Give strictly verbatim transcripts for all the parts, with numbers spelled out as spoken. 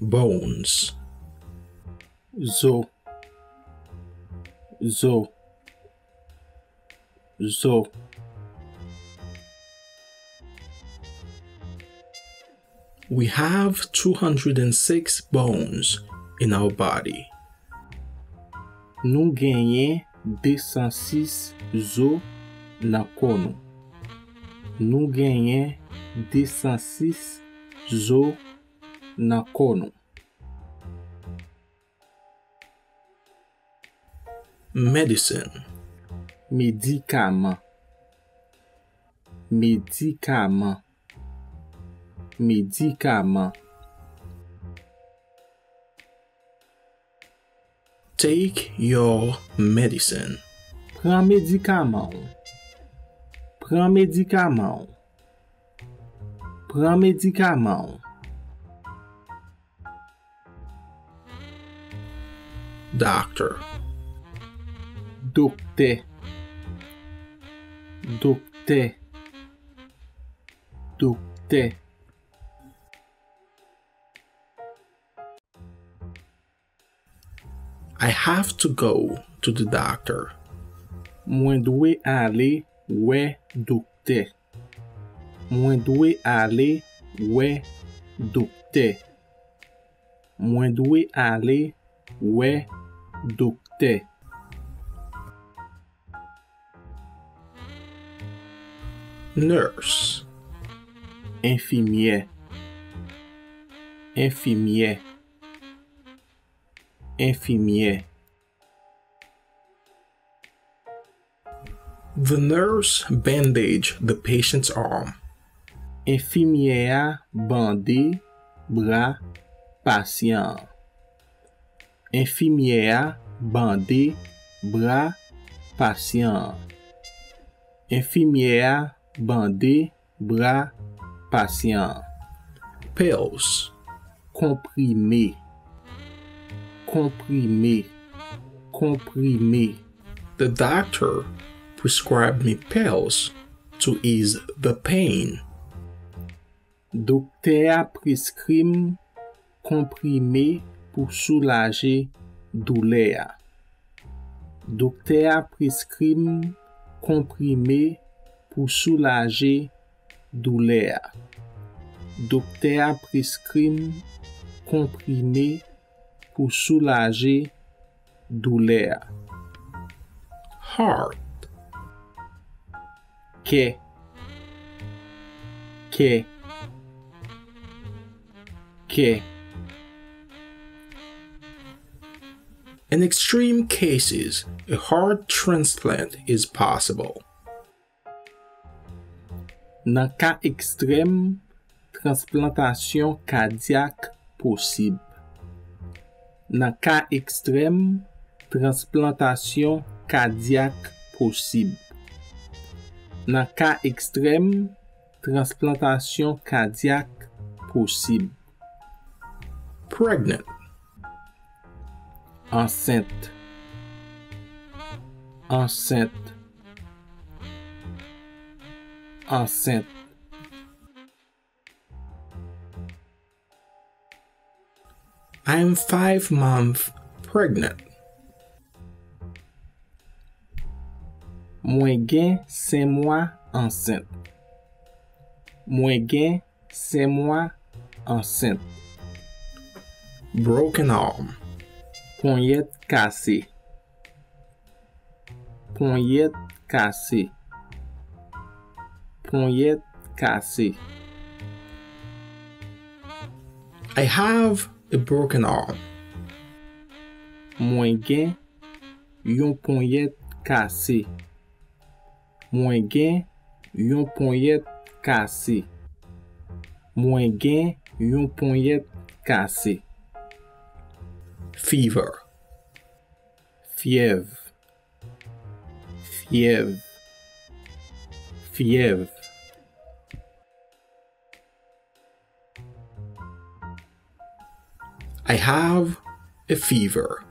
Bones. Zo. Zo. Zo. We have two hundred and six bones in our body. Nou genyen de san sis zo nan kò nou. Nou genyen de san sis zo nan kò nou. Medicine. Medikaman. Medikaman. Medikaman. Take your medicine. Pran medikaman w. Pran medikaman w. Pran medikaman w. Doctor. Doktè. Doktè. Doktè. I have to go to the doctor. Mwen dwe ale wè doktè. Mwen dwe ale wè doktè. Mwen dwe ale wè doktè. Nurse. Enfimyè. Enfimyè. Enfimyè. The nurse bandaged the patient's arm. Enfimyè a bande bra pasyan an. Enfimyè a bande bra pasyan an. Enfimyè a bande bra pasyan an. Pills. Konprime. Konprime. Konprime. The doctor prescribed me pills to ease the pain. Doktè a preskri m konprime pou soulaje doulè a. Doktè a preskri m konprime pou soulaje doulè a. Doktè a preskri m konprime pou soulaje doulè a. Heart. Kè. Kè. Kè. In extreme cases, a heart transplant is possible. Nan ka ekstrèm, transplantasyon kadyak posib. Nan ka ekstrèm, transplantasyon kadyak posib. Nan ka ekstrèm, transplantasyon kadyak posib. Pregnant. Ansent. Ansent. Ansent. I am five months pregnant. Mwen gen senk mwa ansent. Mwen gen senk mwa ansent. Broken arm. Ponyèt kase. Ponyèt kase. Ponyèt kase. I have a broken arm. Mwen gen yon ponyèt kase. Mwen gen yon ponyèt kase. Mwen gen yon ponyèt kase. Fever. Fyèv. Fyèv. Fyèv. I have a fever.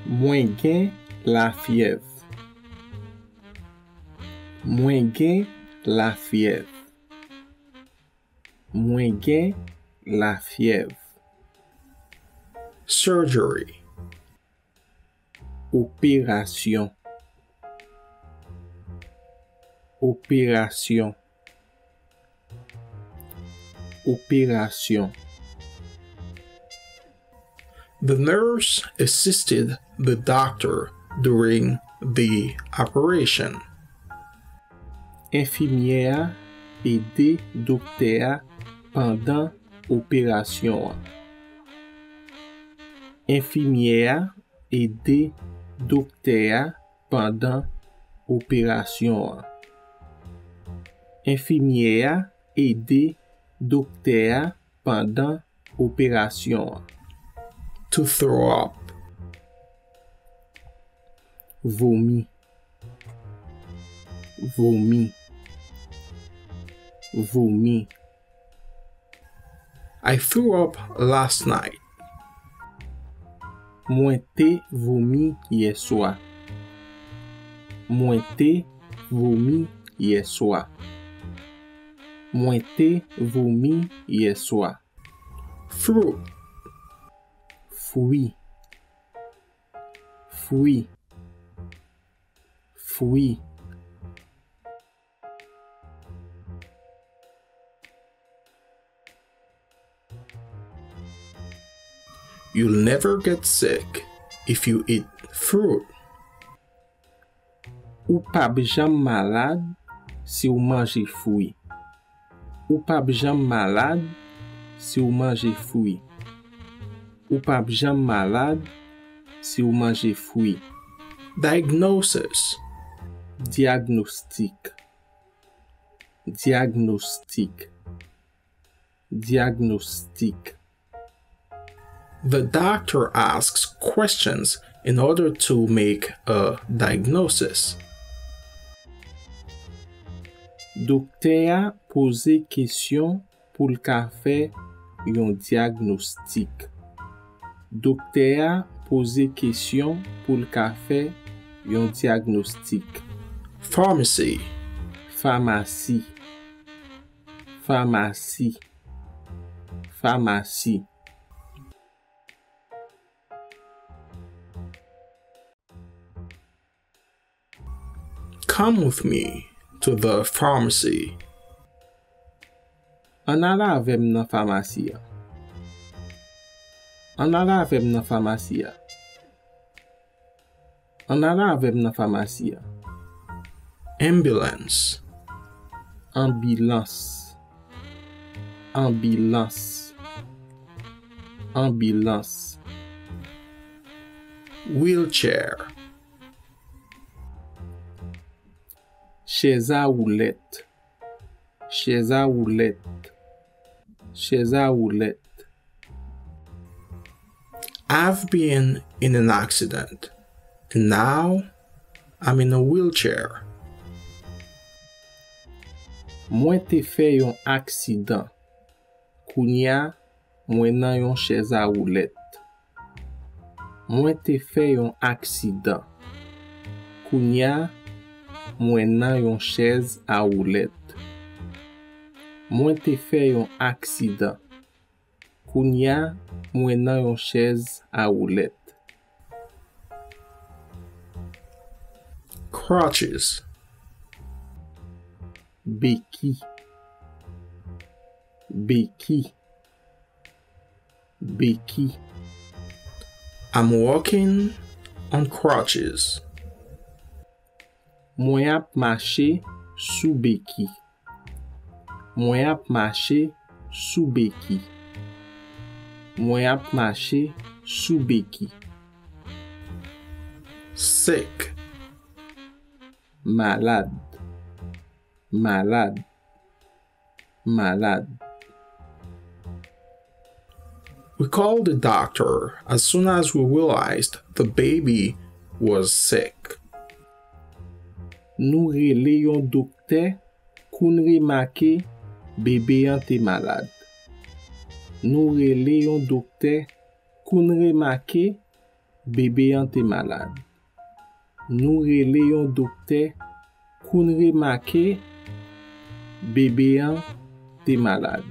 Mwen gen lafyèv. Mwen gen lafyèv. Mwen gen lafyèv. Surgery. Operasyon. Operasyon. Operasyon. The nurse assisted the doctor during the operation. Enfimyè a ede doktè a pandan operasyon an. Enfimyè a ede doktè a pandan operasyon an. Enfimyè a ede doktè a pandan operasyon an. To throw up. Vomi. Vomi. Vomi. I threw up last night. Mwen te vomi yè swa. Mwen te vomi yè swa. Mwen te vomi yè swa. Fruit. Fwi. Fwi. Fwi. You'll never get sick if you eat fruit. Ou p ap janm malad si w manje fwi. Ou p ap janm malad si w manje fwi. Ou p ap janm malad si w manje fwi. Diagnosis. Dyagnostik. Dyagnostik. Dyagnostik. The doctor asks questions in order to make a diagnosis. Doktè a poze kesyon pou l ka fè yon dyagnostik. Doktè a poze kesyon pou l ka fè yon dyagnostik. Pharmacy. Famasi. Famasi. Famasi. Come with me to the pharmacy. Ann ale avè m nan famasi a. Ann ale avè m nan famasi a. Ann ale avè m nan famasi a. Ambulance. Anbilans. Anbilans. Anbilans. Wheelchair. Chèz a woulèt. Chèz a woulèt. Chèz a woulèt. I've been in an accident, and now I'm in a wheelchair. Mwen te fè yon aksidan. Kounye a, mwen nan yon chèz a woulèt. Mwen te fè yon aksidan. Kounye a, mwen nan yon chèz a woulèt. Mwen te fè yon aksidan. Kounye a, mwen nan yon chèz a woulèt. Crutches. Beki. Beki. Beki. I'm walking on crutches. Mwen ap mache sou beki. Mwen ap mache sou beki. Mwen ap mache sou beki. Sick. Malad. Malad. Malad. We called the doctor as soon as we realized the baby was sick. Nou rele yon doktè kou n remake bebe an te malad. Nou rele yon doktè kou n remake bebe an te malad. Nou rele yon doktè kou n remake bebe an te malad.